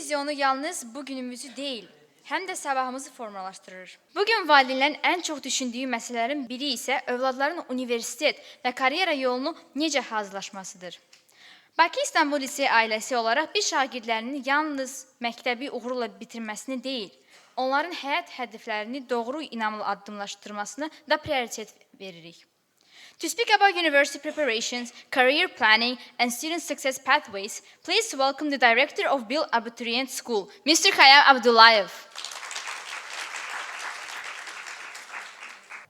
Vizyonu yalnız bugünümüzü deyil, həm də sabahımızı formalaşdırır. Bugün valideynlərin ən çox düşündüyü məsələlərin biri isə övladların universitet və karyera yolunu necə hazırlaşmasıdır. Bakı İstanbul Liseyi ailəsi olaraq biz şagirdlərinin yalnız məktəbi uğurla bitirməsini deyil, onların həyat hədəflərini doğru inamlı addımlaşdırmasını da prioritet veririk. To speak about university preparations, career planning, and student success pathways, please welcome the director of Bill Abiturient School, Mr. Khayyam Abdullayev.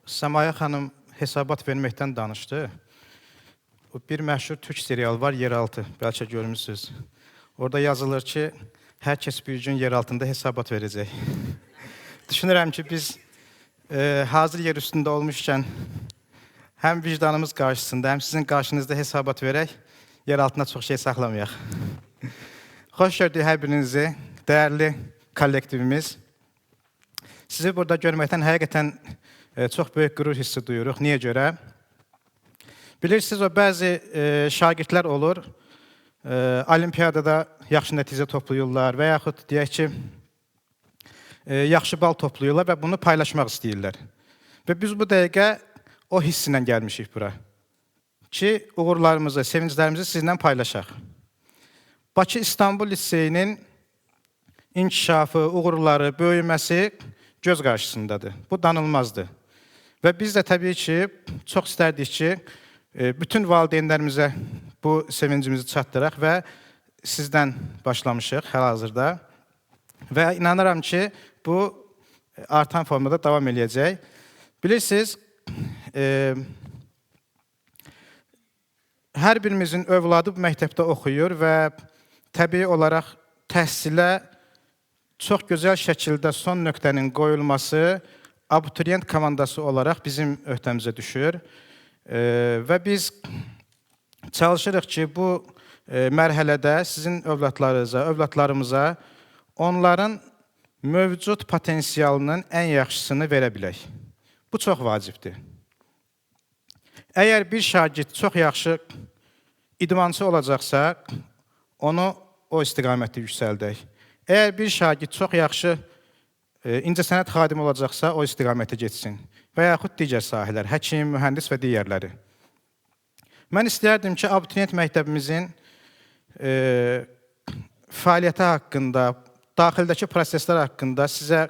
Səmaya xanım hesabat verməkdən danışdı. O bir məşhur türk serialı var, Yeraltı. Bəlkə görmüsünüz. Orada yazılır ki, hər kəs bir gün yer altında hesabat verəcək. Düşünürəm ki, biz hazır yer üstündə olmuşkən həm vicdanımız qarşısında, həm sizin qarşınızda hesabat verək, yer altında çox şey saxlamayaq. Xoş gördük hər birinizi, dəyərli kollektivimiz. Sizi burada görməkdən həqiqətən çox böyük qürur hissi duyuruq. Niyə görə? Bilirsiniz, o bəzi şagirdlər olur, olimpiyadada yaxşı nəticə toplayırlar və yaxud deyək ki, yaxşı bal toplayırlar və bunu paylaşmaq istəyirlər. Və biz bu dəqiqə o hissi ilə gəlmişik bura. Ki, uğurlarımızı, sevinclərimizi sizinlə paylaşaq. Bakı İstanbul Liseyinin inkişafı, uğurları, böyüməsi göz qarşısındadır. Bu danılmazdır. Və biz də təbii ki, çox istərdik ki, bütün valideynlərimizə bu sevincimizi çatdıraq və sizdən başlamışıq hal-hazırda. Və inanıram ki, bu artan formada davam eləyəcək. Bilirsiniz, hər birimizin övladı bu məktəbdə oxuyur və təbii olaraq təhsilə çox gözəl şəkildə son nöqtənin qoyulması abituriyent komandası olaraq bizim öhdəmizə düşür. Və biz çalışırıq ki, bu mərhələdə sizin övladlarınıza, övladlarımıza onların mövcud potensialının ən yaxşısını verə bilək. Bu çox vacibdir. Əgər bir şagird çox yaxşı idmançı olacaqsa, onu o istiqamətdə yüksəldək. Əgər bir şagird çox yaxşı incəsənət xadimi olacaqsa, o istiqamətə getsin. Və yaxud digər sahələr, həkim, mühəndis və digərləri. Mən istəyərdim ki, abituriyent məktəbimizin fəaliyyəti haqqında, daxildəki proseslər haqqında sizə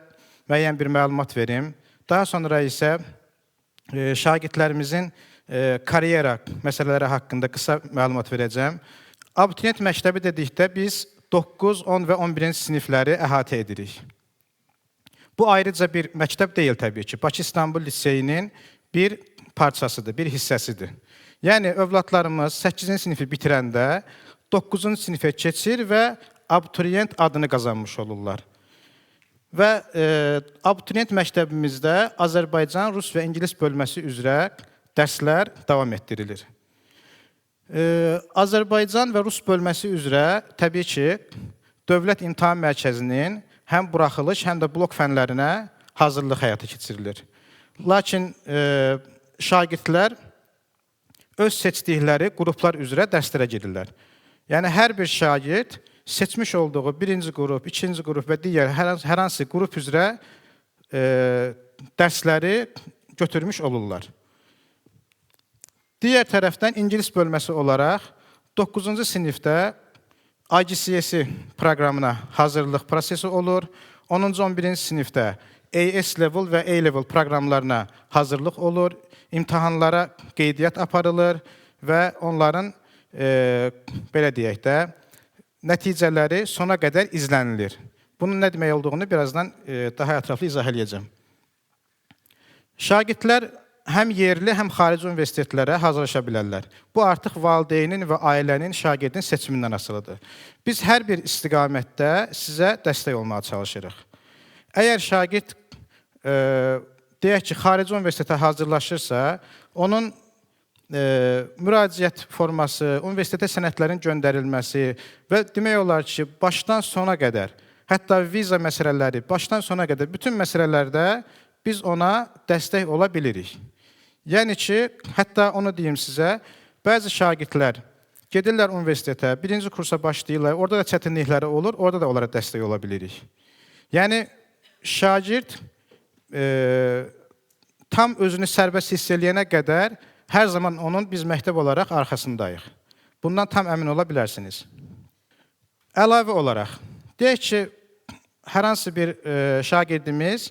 müəyyən bir məlumat verim. Daha sonra isə şagirdlərimizin karyera məsələləri haqqında qısa məlumat verəcəm. Abituriyent məktəbi dedikdə biz 9, 10 və 11-ci sinifləri əhatə edirik. Bu ayrıca bir məktəb deyil təbii ki. Bakı İstanbul Liseyinin bir parçasıdır, bir hissəsidir. Yəni övladlarımız 8-ci sinifi bitirəndə 9-cu sinifə keçir və abituriyent adını qazanmış olurlar. Və abituriyent məktəbimizdə Azərbaycan, rus və ingilis bölməsi üzrə dərslər davam etdirilir. Azərbaycan və rus bölməsi üzrə təbii ki, Dövlət İmtahan Mərkəzinin həm buraxılış, həm də blok fənlərinə hazırlıq həyata keçirilir. Lakin şagirdlər öz seçdikləri qruplar üzrə dərslərə girirlər. Yəni hər bir şagird seçmiş olduğu birinci qrup, ikinci qrup və digər hər hansı qrup üzrə dərsləri götürmüş olurlar. Digər tərəfdən ingilis bölməsi olaraq 9-cu sinifdə IGCSE proqramına hazırlıq prosesi olur. 10-cu, 11-ci sinifdə AS level və A level proqramlarına hazırlıq olur. İmtahanlara qeydiyyat aparılır və onların belə deyək də nəticələri sona qədər izlənilir. Bunun nə demək olduğunu birazdan daha ətraflı izah eləyəcəm. Şagirdlər həm yerli, həm xarici universitetlərə hazırlaşa bilərlər. Bu artıq valideynin və ailənin, şagirdin seçimindən asılıdır. Biz hər bir istiqamətdə sizə dəstək olmağa çalışırıq. Əgər şagird deyək ki, xarici universitetə hazırlaşırsa, onun müraciət forması, universitetə sənədlərin göndərilməsi və demək olar ki, başdan sona qədər, hətta viza məsələləri, başdan sona qədər bütün məsələlərdə biz ona dəstək ola bilirik. Yəni ki, hətta onu deyim sizə, bəzi şagirdlər Gedirlər universitetə, birinci kursa başlayırlar, orada da çətinlikləri olur, orada da onlara dəstək ola bilirik. Yəni, şagird tam özünü sərbəst hiss eləyənə qədər hər zaman onun biz məktəb olaraq arxasındayıq. Bundan tam əmin ola bilərsiniz. Əlavə olaraq, deyək ki, hər hansı bir şagirdimiz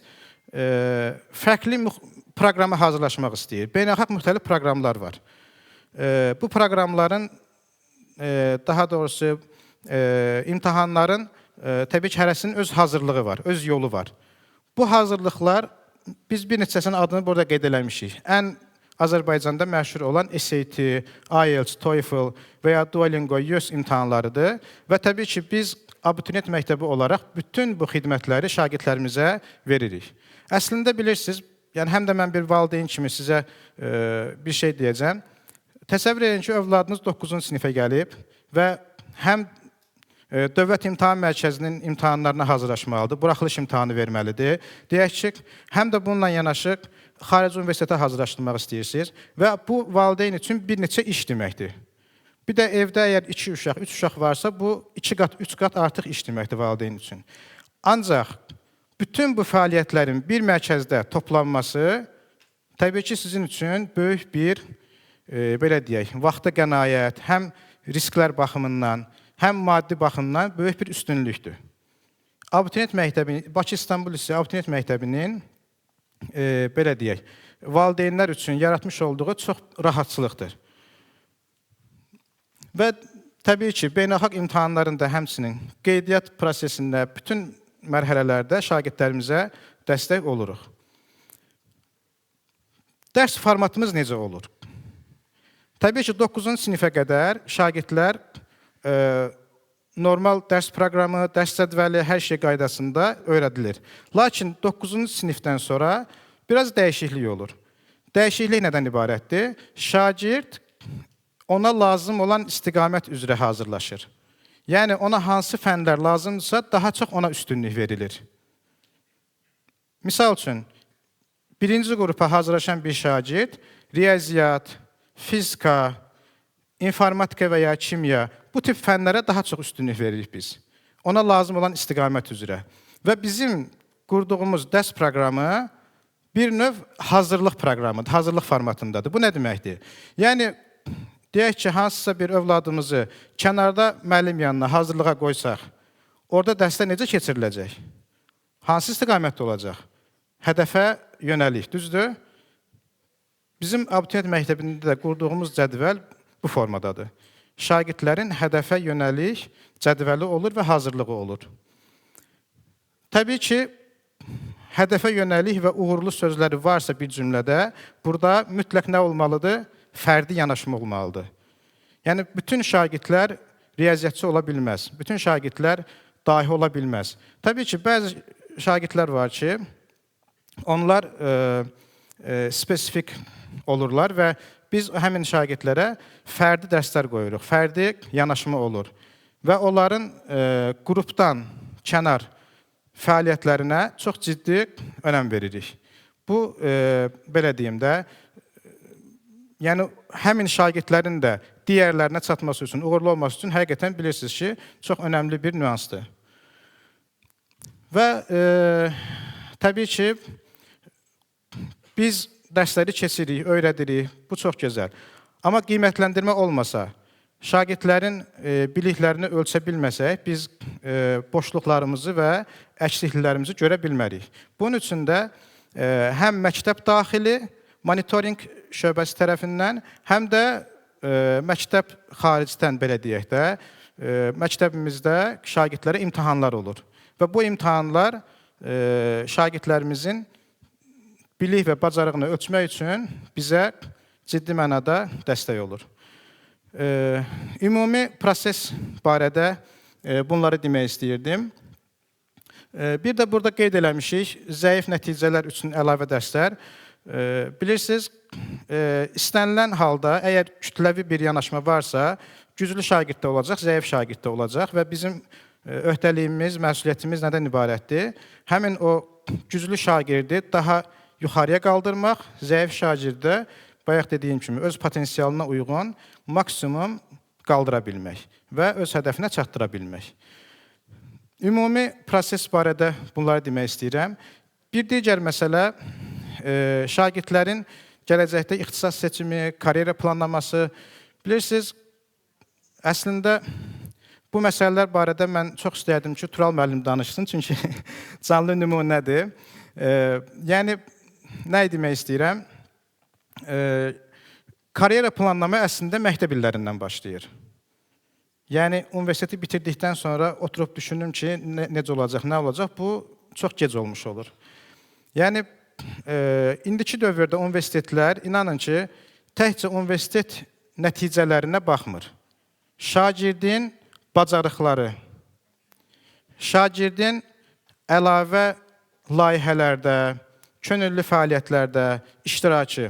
fərqli proqrama hazırlaşmaq istəyir. Beynəlxalq müxtəlif proqramlar var. Bu proqramların, daha doğrusu imtahanların təbii ki, hərəsinin öz hazırlığı var, öz yolu var. Bu hazırlıqlar, biz bir neçəsinin adını burada qeyd eləmişik. Ən Azərbaycanda məşhur olan SAT, IELTS, TOEFL və ya Duolingo, YÖS imtahanlarıdır. Və təbii ki, biz abituriyent məktəbi olaraq bütün bu xidmətləri şagirdlərimizə veririk. Əslində bilirsiniz, yəni həm də mən bir valideyn kimi sizə bir şey deyəcəm. Təsəvvür edin ki, övladınız 9-cu sinifə gəlib və həm Dövlət İmtahan Mərkəzinin imtahanlarına hazırlaşmalıdır, buraxılış imtahanı verməlidir. Deyək ki, həm də bununla yanaşı xarici universitetə hazırlaşdırmaq istəyirsiniz və bu valideyn üçün bir neçə iş deməkdir. Bir də evdə əgər 2 uşaq, 3 uşaq varsa, bu 2 qat, 3 qat artıq iş deməkdir valideyn üçün. Ancaq bütün bu fəaliyyətlərin bir mərkəzdə toplanması təbii ki, sizin üçün böyük bir, belə deyək, vaxta qənaət, həm risklər baxımından, həm maddi baxımdan böyük bir üstünlükdür. Abituriyent məktəbi, Bakı İstanbul Liseyi Abituriyent məktəbinin, belə deyək, valideynlər üçün yaratmış olduğu çox rahatçılıqdır. Və təbii ki, beynəlxalq imtahanların da həmçinin qeydiyyat prosesində bütün mərhələlərdə şagirdlərimizə dəstək oluruq. Dərs formatımız necə olur? Təbii ki, 9-cu sinifə qədər şagirdlər normal dərs proqramı, dərs cədvəli, hər şey qaydasında öyrədilir. Lakin 9-cu sinifdən sonra biraz dəyişiklik olur. Dəyişiklik nədən ibarətdir? Şagird ona lazım olan istiqamət üzrə hazırlaşır. Yəni, ona hansı fənlər lazımdırsa, daha çox ona üstünlük verilir. Misal üçün, birinci qrupa hazırlaşan bir şagird riyaziyyat, fizika, informatika və ya kimya, bu tip fənlərə daha çox üstünlük veririk biz. Ona lazım olan istiqamət üzrə. Və bizim qurduğumuz dərs proqramı bir növ hazırlıq proqramıdır, hazırlıq formatındadır. Bu nə deməkdir? Yəni, deyək ki, hansısa bir övladımızı kənarda müəllim yanına hazırlığa qoysaq, orada dərslər necə keçiriləcək? Hansı istiqamətdə olacaq? Hədəfə yönəlik, düzdür? Bizim abituriyent məktəbində də qurduğumuz cədvəl bu formadadır. Şagirdlərin hədəfə yönəlik cədvəli olur və hazırlığı olur. Təbii ki, hədəfə yönəlik və uğurlu sözləri varsa bir cümlədə, burada mütləq nə olmalıdır? Fərdi yanaşma olmalıdır. Yəni, bütün şagirdlər riyaziyyatçı ola bilməz. Bütün şagirdlər dahi ola bilməz. Təbii ki, bəzi şagirdlər var ki, onlar spesifik olurlar və biz həmin şagirdlərə fərdi dərslər qoyuruq, fərdi yanaşma olur və onların qrupdan kənar fəaliyyətlərinə çox ciddi önəm veririk. Bu, belə deyim də, yəni həmin şagirdlərin də digərlərinə çatması üçün, uğurlu olması üçün həqiqətən bilirsiniz ki, çox önəmli bir nüansdır. Və təbii ki, biz dərsləri keçirik, öyrədirik, bu çox gözəl. Amma qiymətləndirmə olmasa, şagirdlərin biliklərini ölçə bilməsək, biz boşluqlarımızı və əksikliklərimizi görə bilmərik. Bunun üçün də həm məktəb daxili monitorinq şöbəsi tərəfindən, həm də məktəb xaricdən, belə deyək də, məktəbimizdə şagirdlərə imtahanlar olur. Və bu imtahanlar şagirdlərimizin bilik və bacarığını ölçmək üçün bizə ciddi mənada dəstək olur. Ümumi proses barədə bunları demək istəyirdim. Bir də burada qeyd eləmişik, zəif nəticələr üçün əlavə dərslər. Bilirsiniz, istənilən halda əgər kütləvi bir yanaşma varsa, güclü şagird də olacaq, zəif şagird də olacaq və bizim öhdəliyimiz, məsuliyyətimiz nədən ibarətdir? Həmin o güclü şagirdi daha yuxarıya qaldırmaq, zəif şagirdə, bayaq dediyim kimi, öz potensialına uyğun maksimum qaldıra bilmək və öz hədəfinə çatdıra bilmək. Ümumi proses barədə bunları demək istəyirəm. Bir digər məsələ şagirdlərin gələcəkdə ixtisas seçimi, karyera planlaması. Bilirsiniz, əslində bu məsələlər barədə mən çox istərdim ki, Tural müəllim danışsın, çünki canlı nümunədir. Yəni nə demək istəyirəm? Karyera planlama əslində məktəb illərindən başlayır. Yəni universiteti bitirdikdən sonra oturub düşünüm ki, necə olacaq, nə olacaq, bu çox gec olmuş olur. Yəni indiki dövrdə universitetlər, inanın ki, təkcə universitet nəticələrinə baxmır. Şagirdin bacarıqları, şagirdin əlavə layihələrdə, könüllü fəaliyyətlərdə iştirakı.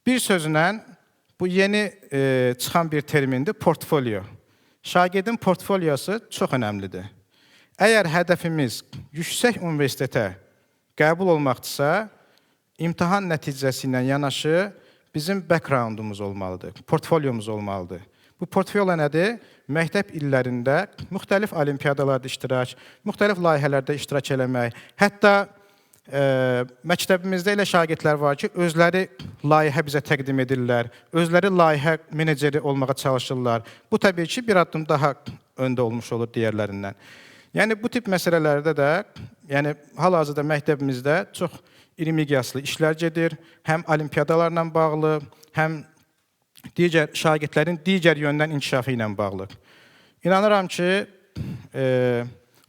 Bir sözlə, bu yeni çıxan bir termindir, portfolio. Şagirdin portfoliosu çox önəmlidir. Əgər hədəfimiz yüksək universitetə qəbul olmaqdırsa, imtahan nəticəsi ilə yanaşı bizim backgroundumuz olmalıdır, portfolyomuz olmalıdır. Bu portfolio nədir? Məktəb illərində müxtəlif olimpiyadalarda iştirak, müxtəlif layihələrdə iştirak eləmək, hətta məktəbimizdə elə şagirdlər var ki, özləri layihə bizə təqdim edirlər, özləri layihə meneceri olmağa çalışırlar. Bu təbii ki, bir addım daha öndə olmuş olur digərlərindən. Yəni bu tip məsələlərdə də, yəni hal-hazırda məktəbimizdə çox iri miqyaslı işlər gedir. Həm olimpiyadalarla bağlı, həm digər şagirdlərin digər yöndən inkişafı ilə bağlı. İnanıram ki,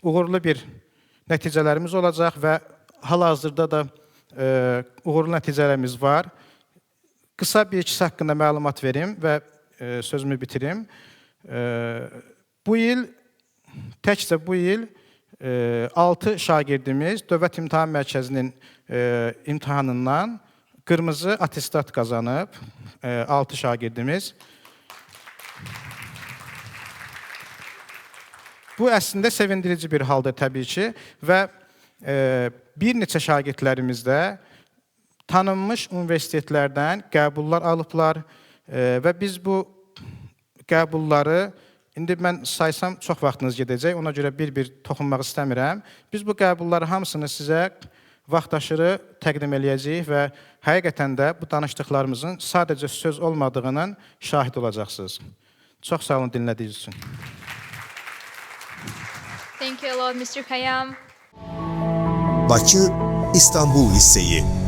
uğurlu bir nəticələrimiz olacaq və hal-hazırda da uğurlu nəticələrimiz var. Qısa bir ikisi haqqında məlumat verim və sözümü bitirim. Bu il, təkcə bu il 6 şagirdimiz Dövlət İmtahan Mərkəzinin imtahanından qırmızı attestat qazanıb. 6 şagirdimiz. Bu əslində sevindirici bir haldır təbii ki və bir neçə şagirdlərimiz də tanınmış universitetlərdən qəbullar alıblar və biz bu qəbulları, indi mən saysam çox vaxtınız gedəcək, ona görə bir-bir toxunmaq istəmirəm. Biz bu qəbulları hamısını sizə vaxtaşırı təqdim eləyəcəyik və həqiqətən də bu danışdıqlarımızın sadəcə söz olmadığının şahid olacaqsınız. Çox sağ olun dinlədiyiniz üçün. Thank you a lot, Mr. Khayyam. Bakı İstanbul Liseyi.